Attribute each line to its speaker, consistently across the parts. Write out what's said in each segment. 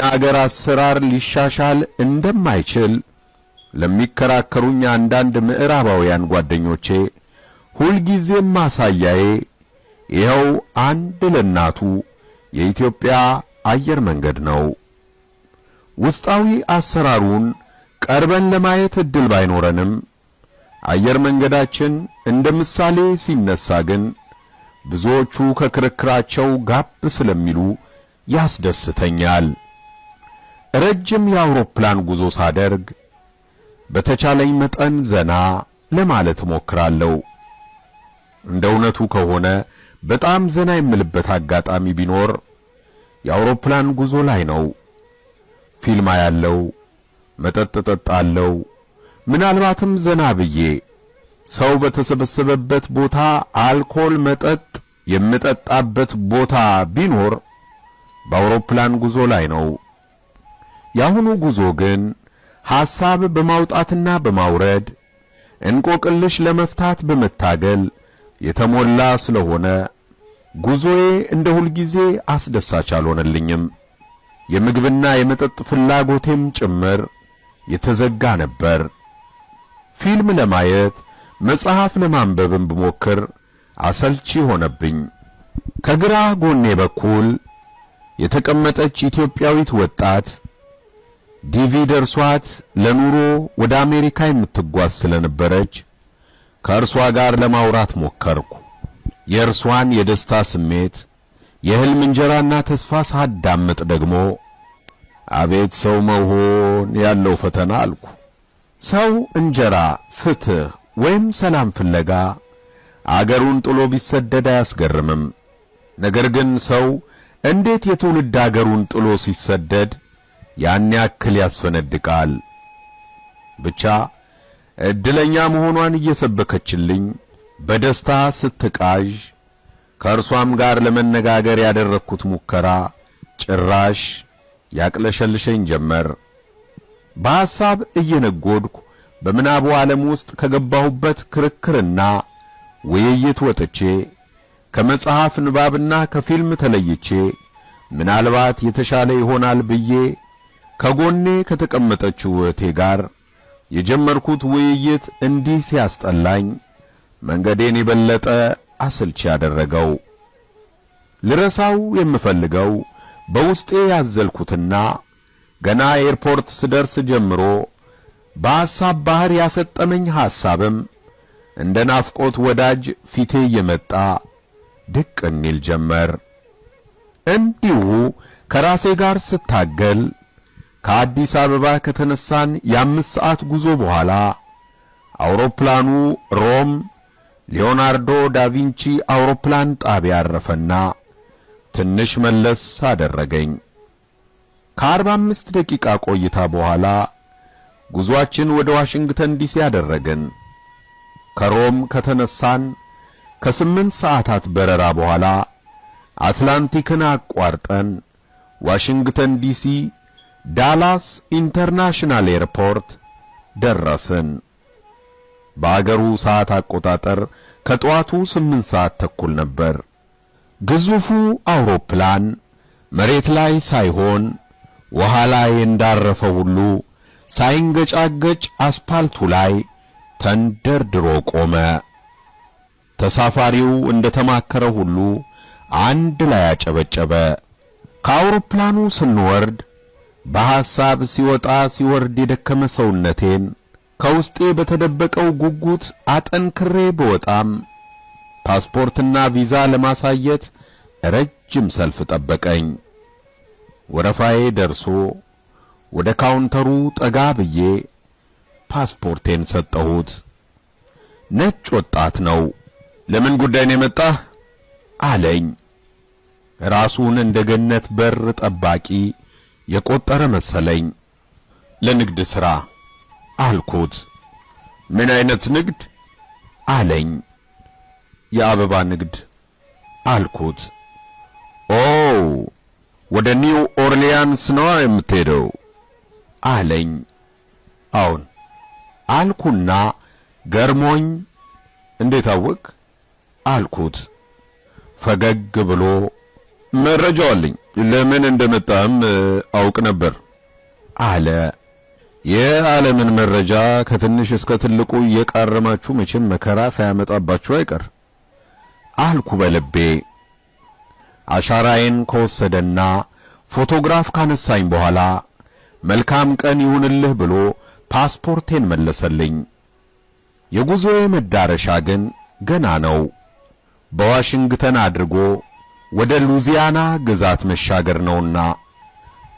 Speaker 1: አገር አሰራር ሊሻሻል እንደማይችል ለሚከራከሩኝ አንዳንድ ምዕራባውያን ጓደኞቼ ሁልጊዜም ማሳያዬ ይኸው አንድ ለእናቱ የኢትዮጵያ አየር መንገድ ነው። ውስጣዊ አሰራሩን ቀርበን ለማየት ዕድል ባይኖረንም አየር መንገዳችን እንደ ምሳሌ ሲነሳ ግን ብዙዎቹ ከክርክራቸው ጋብ ስለሚሉ ያስደስተኛል። ረጅም የአውሮፕላን ጉዞ ሳደርግ በተቻለኝ መጠን ዘና ለማለት እሞክራለሁ። እንደ እውነቱ ከሆነ በጣም ዘና የምልበት አጋጣሚ ቢኖር የአውሮፕላን ጉዞ ላይ ነው። ፊልም አያለው፣ መጠጥ እጠጣለሁ። ምናልባትም ዘና ብዬ ሰው በተሰበሰበበት ቦታ አልኮል መጠጥ የምጠጣበት ቦታ ቢኖር በአውሮፕላን ጉዞ ላይ ነው። የአሁኑ ጉዞ ግን ሐሳብ በማውጣትና በማውረድ፣ እንቆቅልሽ ለመፍታት በመታገል የተሞላ ስለሆነ ጉዞዬ እንደ ሁልጊዜ አስደሳች አልሆነልኝም። የምግብና የመጠጥ ፍላጎቴም ጭምር የተዘጋ ነበር። ፊልም ለማየት፣ መጽሐፍ ለማንበብም ብሞክር አሰልቺ ሆነብኝ። ከግራ ጎኔ በኩል የተቀመጠች ኢትዮጵያዊት ወጣት ዲቪ ደርሷት ለኑሮ ወደ አሜሪካ የምትጓዝ ስለነበረች ከእርሷ ጋር ለማውራት ሞከርኩ። የእርሷን የደስታ ስሜት፣ የሕልም እንጀራና ተስፋ ሳዳምጥ ደግሞ አቤት ሰው መሆን ያለው ፈተና አልኩ። ሰው እንጀራ፣ ፍትህ ወይም ሰላም ፍለጋ አገሩን ጥሎ ቢሰደድ አያስገርምም። ነገር ግን ሰው እንዴት የትውልድ አገሩን ጥሎ ሲሰደድ ያን ያክል ያስፈነድቃል? ብቻ ዕድለኛ መሆኗን እየሰበከችልኝ በደስታ ስትቃዥ ከእርሷም ጋር ለመነጋገር ያደረግኩት ሙከራ ጭራሽ ያቅለሸልሸኝ ጀመር። በሐሳብ እየነጎድኩ በምናቡ ዓለም ውስጥ ከገባሁበት ክርክርና ውይይት ወጥቼ፣ ከመጽሐፍ ንባብና ከፊልም ተለይቼ፣ ምናልባት የተሻለ ይሆናል ብዬ ከጎኔ ከተቀመጠችው እህቴ ጋር የጀመርኩት ውይይት እንዲህ ሲያስጠላኝ መንገዴን የበለጠ አሰልቺ ያደረገው። ልረሳው የምፈልገው በውስጤ ያዘልኩትና ገና ኤርፖርት ስደርስ ጀምሮ በሐሳብ ባህር ያሰጠመኝ ሐሳብም እንደ ናፍቆት ወዳጅ ፊቴ እየመጣ ድቅን ይል ጀመር። እንዲሁ ከራሴ ጋር ስታገል ከአዲስ አበባ ከተነሳን የ5 ሰዓት ጉዞ በኋላ አውሮፕላኑ ሮም ሊዮናርዶ ዳቪንቺ አውሮፕላን ጣቢያ አረፈና ትንሽ መለስ አደረገኝ። ከ45 ደቂቃ ቆይታ በኋላ ጉዞአችን ወደ ዋሽንግተን ዲሲ አደረግን። ከሮም ከተነሳን ከ8 ሰዓታት በረራ በኋላ አትላንቲክን አቋርጠን ዋሽንግተን ዲሲ ዳላስ International Airport ደረስን። በአገሩ ሰዓት አቆጣጠር ከጠዋቱ 8 ሰዓት ተኩል ነበር። ግዙፉ አውሮፕላን መሬት ላይ ሳይሆን ውሃ ላይ እንዳረፈ ሁሉ ሳይንገጫገጭ አስፓልቱ ላይ ተንደርድሮ ቆመ። ተሳፋሪው እንደ ተማከረ ሁሉ አንድ ላይ አጨበጨበ። ከአውሮፕላኑ ስንወርድ በሐሳብ ሲወጣ ሲወርድ የደከመ ሰውነቴን ከውስጤ በተደበቀው ጉጉት አጠንክሬ ብወጣም ፓስፖርትና ቪዛ ለማሳየት ረጅም ሰልፍ ጠበቀኝ። ወረፋዬ ደርሶ ወደ ካውንተሩ ጠጋ ብዬ ፓስፖርቴን ሰጠሁት። ነጭ ወጣት ነው። "ለምን ጉዳይ ነው የመጣህ?" አለኝ። ራሱን እንደ ገነት በር ጠባቂ የቆጠረ መሰለኝ። "ለንግድ ሥራ" አልኩት። "ምን አይነት ንግድ?" አለኝ። "የአበባ ንግድ" አልኩት። "ኦ፣ ወደ ኒው ኦርሊያንስ ነዋ የምትሄደው?" አለኝ። "አዎን" አልኩና ገርሞኝ "እንዴት አወቅህ?" አልኩት። ፈገግ ብሎ "መረጃው አለኝ። ለምን እንደመጣም አውቅ ነበር አለ። የዓለምን መረጃ ከትንሽ እስከ ትልቁ እየቃረማችሁ መቼም መከራ ሳያመጣባችሁ አይቀር አልኩ በልቤ። አሻራዬን ከወሰደና ፎቶግራፍ ካነሳኝ በኋላ መልካም ቀን ይሁንልህ ብሎ ፓስፖርቴን መለሰልኝ። የጉዞዬ መዳረሻ ግን ገና ነው። በዋሽንግተን አድርጎ ወደ ሉዚያና ግዛት መሻገር ነውና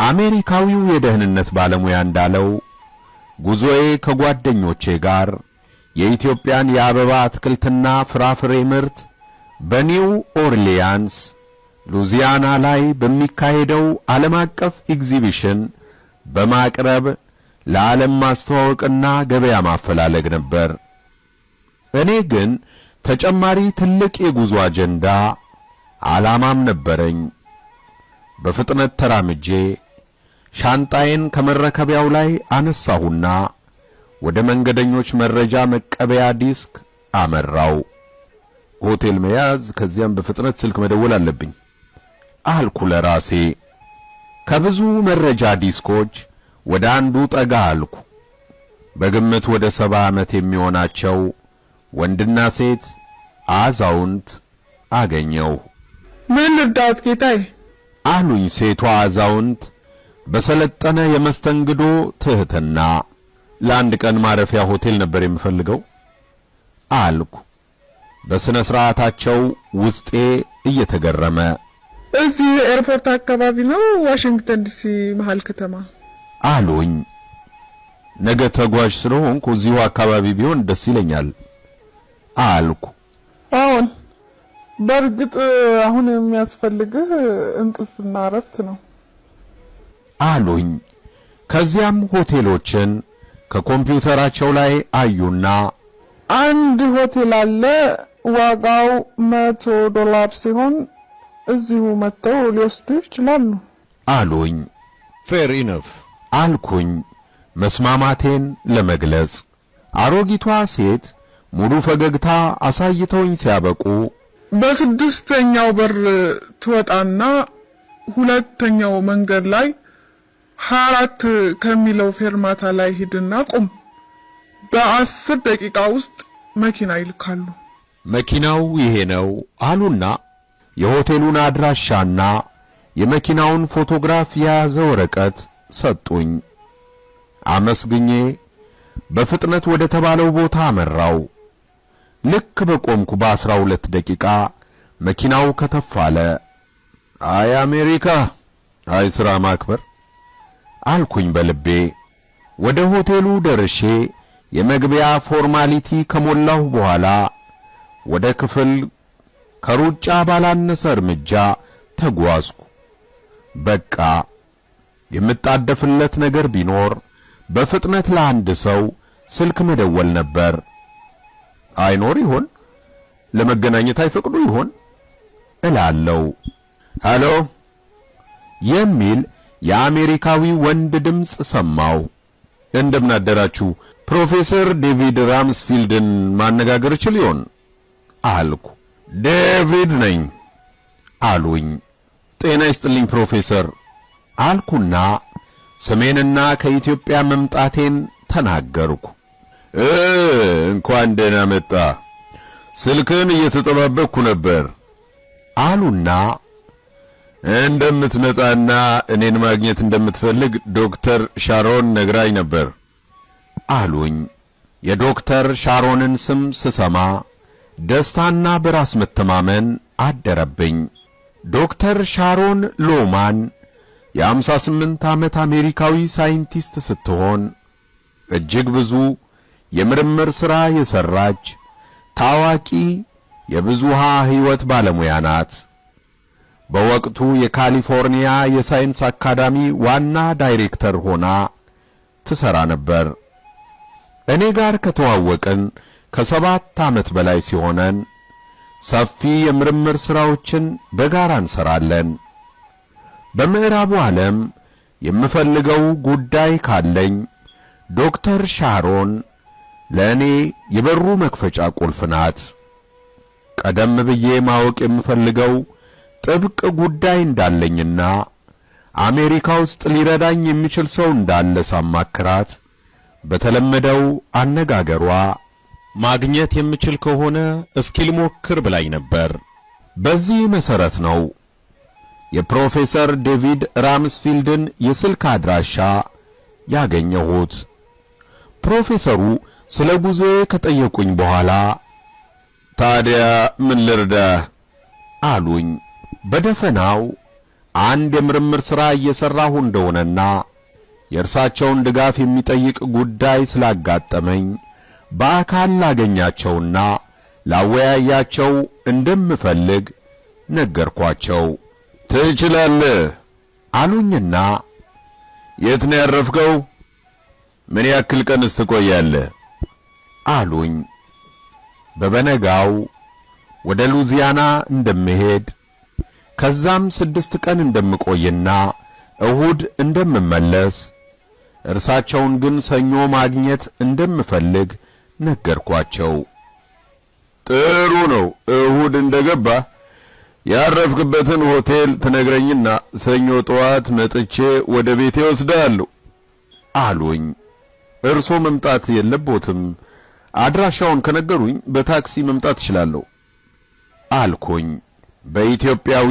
Speaker 1: አሜሪካዊው የደህንነት ባለሙያ እንዳለው ጉዞዬ ከጓደኞቼ ጋር የኢትዮጵያን የአበባ አትክልትና ፍራፍሬ ምርት በኒው ኦርሊያንስ ሉዚያና ላይ በሚካሄደው ዓለም አቀፍ ኤግዚቢሽን በማቅረብ ለዓለም ማስተዋወቅና ገበያ ማፈላለግ ነበር። እኔ ግን ተጨማሪ ትልቅ የጉዞ አጀንዳ ዓላማም ነበረኝ። በፍጥነት ተራምጄ ሻንጣዬን ከመረከቢያው ላይ አነሳሁና ወደ መንገደኞች መረጃ መቀበያ desk አመራው። ሆቴል መያዝ፣ ከዚያም በፍጥነት ስልክ መደወል አለብኝ አልኩ ለራሴ። ከብዙ መረጃ desk ኦች ወደ አንዱ ጠጋ አልኩ። በግምት ወደ 70 ዓመት የሚሆናቸው ወንድና ሴት አዛውንት አገኘሁ።
Speaker 2: ምን ልርዳዎት ጌታዬ?
Speaker 1: አሉኝ ሴቷ አዛውንት በሰለጠነ የመስተንግዶ ትህትና። ለአንድ ቀን ማረፊያ ሆቴል ነበር የምፈልገው አልኩ በስነ ስርዓታቸው ውስጤ እየተገረመ።
Speaker 2: እዚህ ኤርፖርት አካባቢ ነው፣ ዋሽንግተን ዲሲ መሃል ከተማ
Speaker 1: አሉኝ። ነገ ተጓዥ ስለሆንኩ እዚሁ አካባቢ ቢሆን ደስ ይለኛል አልኩ።
Speaker 2: አዎን፣ በእርግጥ አሁን የሚያስፈልግህ እንቅልፍና እረፍት ነው
Speaker 1: አሉኝ። ከዚያም ሆቴሎችን ከኮምፒውተራቸው ላይ አዩና
Speaker 2: አንድ ሆቴል አለ፣ ዋጋው $100 ሲሆን እዚሁ መጥተው ሊወስዱ ይችላሉ
Speaker 1: አሉኝ። Fair enough አልኩኝ መስማማቴን ለመግለጽ። አሮጊቷ ሴት ሙሉ ፈገግታ አሳይተውኝ ሲያበቁ
Speaker 2: በስድስተኛው በር ትወጣና ሁለተኛው መንገድ ላይ 24 ከሚለው ፌርማታ ላይ ሂድና ቁም። በ10 ደቂቃ ውስጥ መኪና ይልካሉ።
Speaker 1: መኪናው ይሄ ነው አሉና የሆቴሉን አድራሻና የመኪናውን ፎቶግራፍ የያዘ ወረቀት ሰጡኝ። አመስግኜ በፍጥነት ወደ ተባለው ቦታ አመራው። ልክ በቆምኩ በ12 ደቂቃ መኪናው ከተፍ አለ። አይ አሜሪካ፣ አይ ስራ ማክበር አልኩኝ በልቤ። ወደ ሆቴሉ ደርሼ የመግቢያ formality ከሞላሁ በኋላ ወደ ክፍል ከሩጫ ባላነሰ እርምጃ ተጓዝኩ። በቃ የምጣደፍለት ነገር ቢኖር በፍጥነት ለአንድ ሰው ስልክ መደወል ነበር። አይኖር ይሆን? ለመገናኘት አይፈቅዱ ይሆን እላለው። ሃሎ የሚል የአሜሪካዊ ወንድ ድምፅ ሰማሁ። እንደምን አደራችሁ፣ ፕሮፌሰር ዴቪድ ራምስፊልድን ማነጋገር እችል ይሆን አልኩ። ዴቪድ ነኝ አሉኝ። ጤና ይስጥልኝ ፕሮፌሰር አልኩና ስሜንና ከኢትዮጵያ መምጣቴን ተናገርኩ። እንኳን ደህና መጣ፣ ስልክን እየተጠባበቅኩ ነበር አሉና እንደምትመጣና እኔን ማግኘት እንደምትፈልግ ዶክተር ሻሮን ነግራኝ ነበር አሉኝ። የዶክተር ሻሮንን ስም ስሰማ ደስታና በራስ መተማመን አደረብኝ። ዶክተር ሻሮን ሎማን የ58 ዓመት አሜሪካዊ ሳይንቲስት ስትሆን እጅግ ብዙ የምርምር ሥራ የሠራች ታዋቂ የብዙሃ ሕይወት ባለሙያ ናት። በወቅቱ የካሊፎርኒያ የሳይንስ አካዳሚ ዋና ዳይሬክተር ሆና ትሠራ ነበር። እኔ ጋር ከተዋወቅን ከ7 ዓመት በላይ ሲሆነን ሰፊ የምርምር ሥራዎችን በጋራ እንሠራለን። በምዕራቡ ዓለም የምፈልገው ጉዳይ ካለኝ ዶክተር ሻሮን ለእኔ የበሩ መክፈቻ ቁልፍ ናት። ቀደም ብዬ ማወቅ የምፈልገው ጥብቅ ጉዳይ እንዳለኝና አሜሪካ ውስጥ ሊረዳኝ የሚችል ሰው እንዳለ ሳማክራት በተለመደው አነጋገሯ ማግኘት የምችል ከሆነ እስኪ ልሞክር ብላኝ ነበር። በዚህ መሰረት ነው የፕሮፌሰር ዴቪድ ራምስፊልድን የስልክ አድራሻ ያገኘሁት። ፕሮፌሰሩ ስለ ጉዞዬ ከጠየቁኝ በኋላ ታዲያ ምን ልርዳህ አሉኝ። በደፈናው አንድ የምርምር ሥራ እየሠራሁ እንደሆነና የእርሳቸውን ድጋፍ የሚጠይቅ ጉዳይ ስላጋጠመኝ በአካል ላገኛቸውና ላወያያቸው እንደምፈልግ ነገርኳቸው። ትችላለህ አሉኝና የት ነው ያረፍከው? ምን ያክል ቀንስ ትቆያለህ? አሉኝ። በበነጋው ወደ ሉዚያና እንደምሄድ፣ ከዛም 6 ቀን እንደምቆይና እሁድ እንደምመለስ፣ እርሳቸውን ግን ሰኞ ማግኘት እንደምፈልግ ነገርኳቸው። ጥሩ ነው። እሁድ እንደገባ ያረፍክበትን ሆቴል ትነግረኝና ሰኞ ጠዋት መጥቼ ወደ ቤቴ ወስዳለሁ አሉኝ። እርሶ መምጣት የለቦትም፣ አድራሻውን ከነገሩኝ በታክሲ መምጣት እችላለሁ አልኩኝ በኢትዮጵያዊ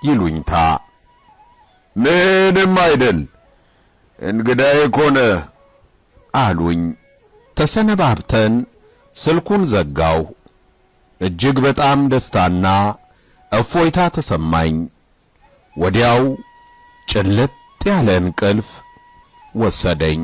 Speaker 1: ይሉኝታ። ምንም አይደል፣ እንግዳዬ እኮ ነህ አሉኝ። ተሰነባብተን ስልኩን ዘጋሁ። እጅግ በጣም ደስታና እፎይታ ተሰማኝ። ወዲያው ጭልጥ ያለ እንቅልፍ ወሰደኝ።